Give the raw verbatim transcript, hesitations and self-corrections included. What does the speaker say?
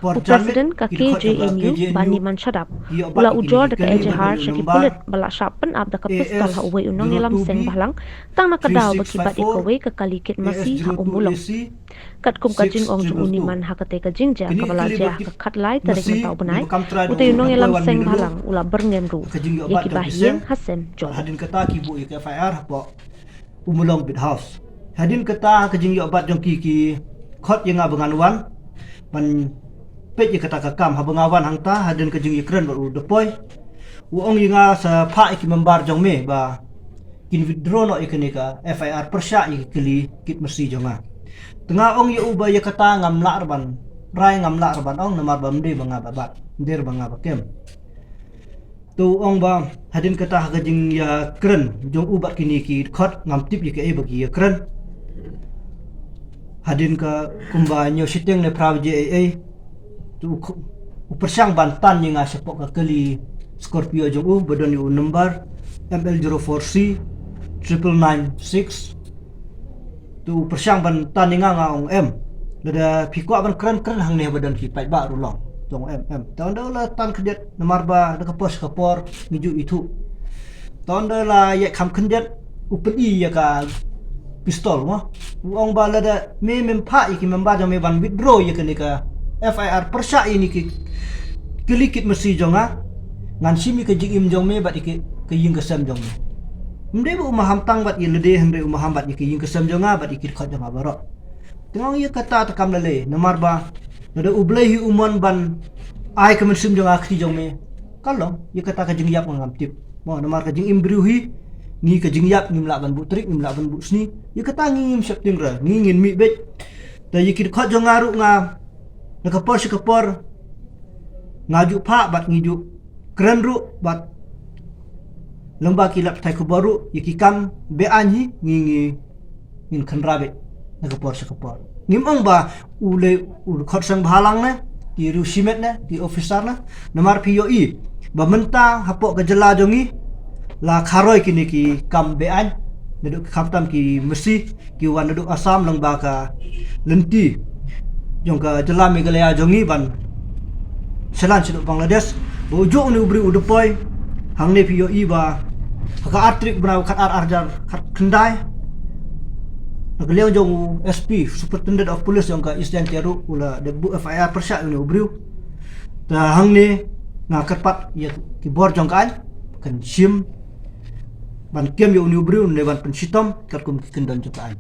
U President ka K J N U, Bah Niman Shadap, u la ujor da ka ejahar sha ki pulit ba la shah pynap da ka pistol ha uwei u nongïalam seng bhalang, tang na ka daw ba ki bat ïa kawei ka kali kit masi ha Ummulong. Katkum ka jingong jong u Niman, ha katei ka jingjia kaba la jia ha ka khatlai tarik mynta u bnai, utei u nongïalam seng bhalang u la byrngem ruh ïa ki bahaïing ha Saint John. Hadien kata ki buh ïa ka F I R hapoh Ummulong Beat House. Hadien kata ha ka jingïoh bat jong ki, ki khot ïa nga ba ngan wan ban peit ïa kata ka kam. Haba nga wan hangta, hadien ka jingïakren bad u Dapoi, u ong ïa nga sa phah ïa ki member jong me ba kin withdraw noh ïa kane ka F I R pyrshah ïa ki kali kit masi jong nga. Te nga ong ïa u ba ïa kata ngam lah re ban rai, ngam lah re ban ong, namar ba ym dei ba nga ba bat, ym dei re ba nga ba kem. Te u ong ba hadien kata ha ka jingïakren jong u bad kine ki khot, ngam tip ïa kaei ba ki ïakren. Hadien ka kumba hynñiew shiteng ne phra baje ei ei, te u, u pyrshang ban tan ïa nga shapoh ka kali Scorpio jong u ba don ïa u number M L zero four C triple nine six. Te u pyrshang ban tan ïa nga, nga ong em, lada phi kwah ban kren, kren hangne ba don ki paidbah ruh long. Te ong em, em. Te ynda u la tan khyndiat, namar ba da ka por sha ka por ngi ju ithuh. Te ynda la ïaid kham khyndiat, u pyni ïa ka pistol mo. U ong ba lada me mem phah ïa ki member jong me ban withdraw ïa kane ka F I R pyrshah ïa kine ki kali kit masi jong nga, ngan shim ïa ka jingim jong me bad ïa ka ïing ka sem jong me. Ym dei ba u maham tang bad ïa lade, hynrei u maham bad ïa ka ïing ka sem jong nga bad ïa ki dkhot jong nga baroh. Te nga ong ïa kata te kam lei lei, namar ba lada U Blei hi u mon ban ai ka mynsiem jong nga ha kti jong me, ka long. Ïa kata ka jingïap nga ngam tip mo, namar ka jingim briew hi, ngi ka jingïap ngim lah ban buh tarik, ngim lah ban buh sngi. Ïa kata ngi ngim sheptieng re, ngi ngin mih beit. Te ïa ki dkhot jong nga ruh nga, na ka por sha ka por nga ju phah bad ngi ju kren ruh bad lyngba ki lad pathai khubor ruh, ïa ki kam be-aiñ hi ngi, ngi ngin khynra beit na ka por sha ka por. Ngim ong ba u lei u dkhot seng bhalang ne, ki riew shimet ne, ki officer ne, namar phi ïohi ba mynta hapoh ka jylla jong ngi la kharoi kine ki kam be-aiñ, naduh ki khamtam ki masi ki wan naduh Assam lyngba ka lynti jong ka jylla Meghalaya jong ngi ban shalan shaduh Bangladesh. Ba u juh une u briew u Dapoi, hangne phi ïohi ba ha ka ar tarik bnai u khatar ar hajar khatkhyndai, na ka liang jong u S P, Superintendent of Police jong ka East Jaintia ruh, u la dep buh F I R pyrshah une u briew. Te hangne nga kyrpad ïa ki bor jong ka aiñ kan shim ban kem ïa une u briew ne ban pynshitom katkum ki kyndon jong ka aiñ.